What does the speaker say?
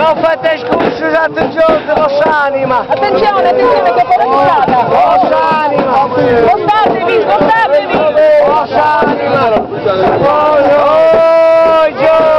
Non fateis cussu santu Giorgiu po s'anima! Attenzione, attenzione che è fuori strada! Po s'anima! Spostatevi, spostatevi! Po s'anima! Oh, Giorgio!